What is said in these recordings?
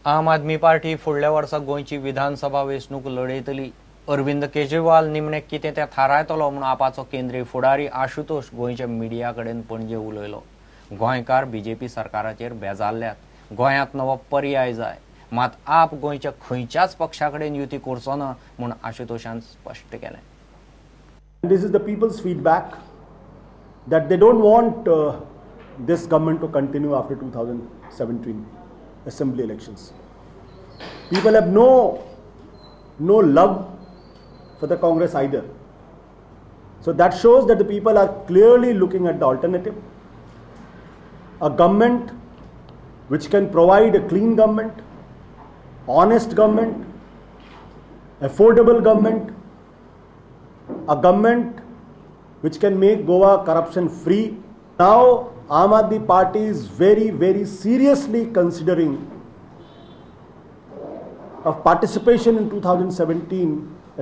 आम आदमी पार्टी फुडल्या वर्सा गोंयची विधानसभा वेंचणूक लढयतली. अरविंद केजरीवाल निमणे कितें तें थारायतलो म्हूण आपाचो केंद्रीय फुडारी आशुतोष गोंयच्या मिडिया कडेन पणजे उलयलो. गोंयकार बीजेपी सरकाराचेर बेजारल्यात. गोंयांत नवो पर्याय जाय, मात आप गोंयच्या खंयच्याच पक्षा कडेन युती करचो ना म्हूण आशुतोषान स्पश्ट केलें. This is the people's feedback that they don't want this government to continue after 2017 assembly elections. People have no love for the Congress either. So that shows that the people are clearly looking at the alternative. A government which can provide a clean government, honest government, affordable government, a government which can make Goa corruption free. Now Aam Aadmi Party is very, very seriously considering of participation in 2017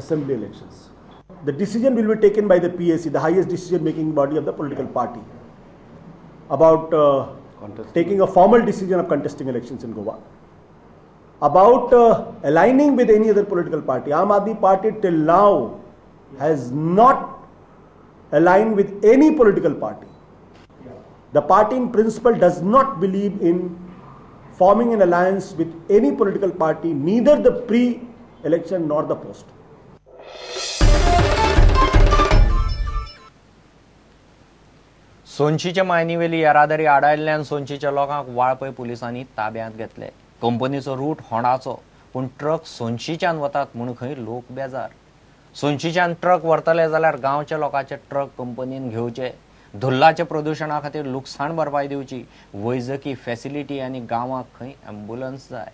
assembly elections. The decision will be taken by the PAC, the highest decision making body of the political party, about taking a formal decision of contesting elections in Goa, about aligning with any other political party. Aam Aadmi Party till now has not aligned with any political party. The party in principle does not believe in forming an alliance with any political party, neither the pre-election nor the post. सोनशीच्या मायनीवेली येरादारी आडायल्ल्यान सोनशीच्या लोकांक वाळपय पुलिसांनी ताब्यांत घेतले. कंपनीचो route होंडाचो, पूण truck सोनशीच्यान वतात म्हूण खंय लोक बेजार. सोनशीच्यान ट्रक व्हरतले जाल्यार गांवच्या लोकांचे ट्रक कंपनीन घेवचे. धुल्लाच्या प्रदुशणा खातीर लुकसाण भरपाय दिवची. वैजकी फॅसिलिटी आनी गांवाक खंय ॲम्ब्युलन्स जाय.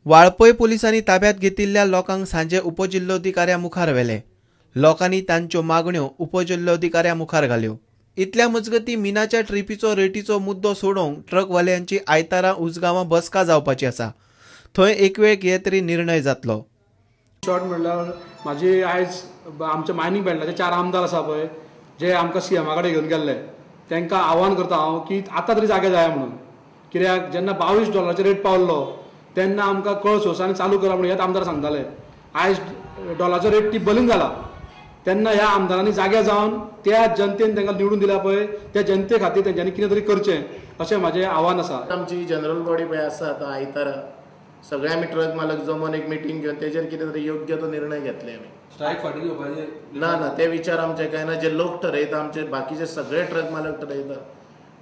वाळपय पुलिसांनी ताब्यात घेतिल्ल्या लोकांक सांजे उपजिल्लोधिकाऱ्या मुखार व्हेले. लोकांनी तांच्यो मागण्यो उपजिल्लोधिकाऱ्या मुखार घाल्यो. इतल्या मजगती मिनाच्या ट्रिपीचो रेटीचो मुद्दो सोडोवंक ट्रकवाल्यांची आयतारा उजगांवां बसका जावपाची आसा. थंय एक वेळ कितें तरी निर्णय जातलो. शॉर्ट म्हणल्यार म्हाजी आयज आमच्या मायनींग बेल्टाचे 4 आमदार आसा पळय, जे आमकां सीएमा कडेन घेवन गेल्ले, तांकां आव्हान करता हांव की आतां तरी जागे जाय म्हणून. कित्याक जेन्ना $22 रेट पावल्लो तेन्ना आमकां कळ सोंस चालू करा म्हणून हेच आमदार सांगताले. आयज डॉलराचो रेट टिब्बलीन जाला. तेन्ना ह्या आमदारांनी जागे जावन त्या जनतेन तांकां निवडून दिला पळय, त्या जनते खातीर तेंच्यांनी कितें तरी करचें अशें म्हाजें आव्हान आसा. आमची जनरल बॉडी पळय आसा आतां आयतारा सगळे आमी ट्रक मालक जमोन एक मिटींग घेवन तेजेर कितें तरी योग्य तो निर्णय घेतले आमी. स्ट्रायक फाटीं घेवपाचें ना ना, ते विचार आमचे काय ना, जे लोक ठरयता, आमचे बाकीचे सगळे ट्रक मालक ठरयता,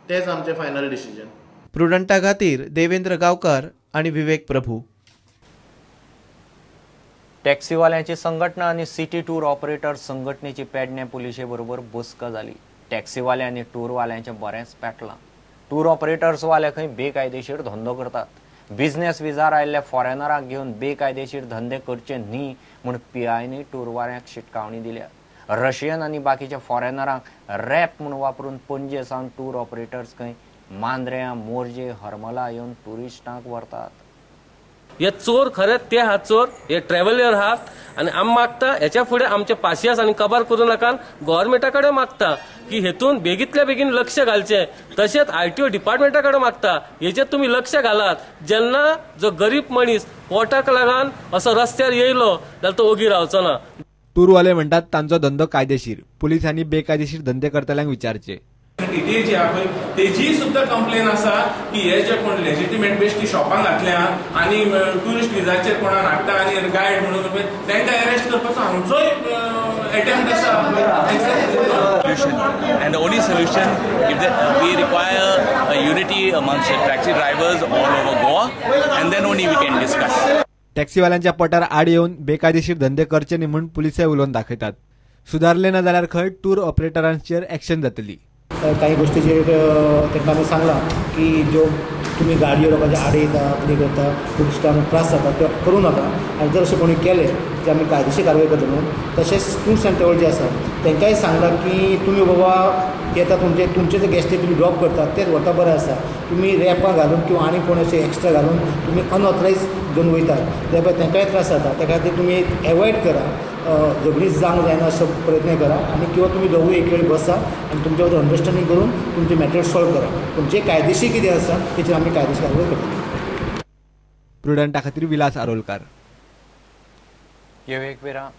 तेच आमचे फायनल डिसिजन. प्रुडंटा खातीर देवेंद्र गांवकार आनी विवेक प्रभू. टॅक्सीवाल्यांची संघटना आनी सिटी टूर ऑपरेटर संघटनेची पेडणे पुलिशे बरोबर बसका जाली. टॅक्सीवाले आनी टूरवाल्यांचें बरेंच पेटलां. टूर ऑपरेटर्सवाले खंय बेकायदेशीर धंदो करतात. बिझनेस विजार आयिल्ल्या फॉरेनरांक घेवन बेकायदेशीर धंदे करचे न्ही म्हूण पीआयनी टूरवाल्यांक शिटकावणी दिल्या. रशियन आनी बाकीच्या फॉरेनरांक रॅप म्हूण वापरून पणजे सावन टूर ऑपरेटर्स खंय मांद्र्यां, मोरजे, हरमला येवन ट्युरिस्टांक व्हरतात. हे चोर खरें ते आहात चोर, हे ट्रॅव्हलर आहात आनी आमी मागता हेच्या फुडें आमचे पासियेंस आनी कबार करूं नाका. गव्हर्मेंटा कडेन मागता की हेतून बेगींतल्या बेगीन लक्ष घालचें. तशेंच आरटीओ डिपार्टमेंटा कडेन मागता हेचेर तुमी लक्ष घालात. जेन्ना जो गरीब मनीस पोटाक लागून असो रस्त्यार येयलो जाल्यार तो ओगी रावचो ना. टूरवाले म्हणटात तांचो धंदो कायदेशीर, पुलिसांनी बेकायदेशीर धंदे करतल्यांक विचारचे. डिटेल जी आहा पळय तेजी सुद्दां कंप्लेन आसा की हे जे कोण लेजिटिमेट बेश्टी शॉपांक घातल्या आनी ट्युरिस्ट विजाचेर कोणाक हाडटा आनी गायड म्हणून तांकां अरेस्ट करपाचो आमचोय एटेम्प्ट आसा. And the only solution, if we require a unity amongst the taxi drivers all over Goa, and then only we can discuss. टॅक्सीवाल्यांच्या पोटार आड येवन बेकायदेशीर धंदे करचे न्ही म्हूण पुलिसय उलोवन दाखयतात. सुदारले ना जाल्यार खंय टूर ऑपरेटरांचेर एक्शन जातली. काही गोष्टीचेर तांकां आमी सांगलां की ज्यो तुमी गाडयो लोकांच्या आड येता, कितें करता, ट्युरिस्टांक त्रास जाता ते करूं नाका आनी जर अशें कोणी केलें जाल्यार आमी कायदेशीर कारवाय करतले म्हणून. तशेंच टूर्स अँड ट्रॅव्हल जे आसा तांकांय सांगलां की तुमी बाबा येता तुमचे तुमचे जे गेस्ट तुमी ड्रॉप करतात तेच व्हरता बरें आसा. तुमी रॅपां घालून किंवा आनी कोण अशें एक्स्ट्रा घालून तुमी अनऑथरायज घेवन वयतात त्या भायर तांकांय त्रास जाता. त्या खातीर तुमी एवॉयड करा, झगडीं जावंक जायना असो प्रयत्न करा आनी किंवा तुमी दोगूय एक वेळ बसा आनी तुमच्या बद्दल अंडरस्टँडींग करून तुमचें मॅटर सॉल्व करा. पूण जे कायदेशीर कितें आसा तेचेर आमी कायदेशीर कारवाय करतले. प्रुडंटा खातीर विलास आरोलकार. येवया एक वेळा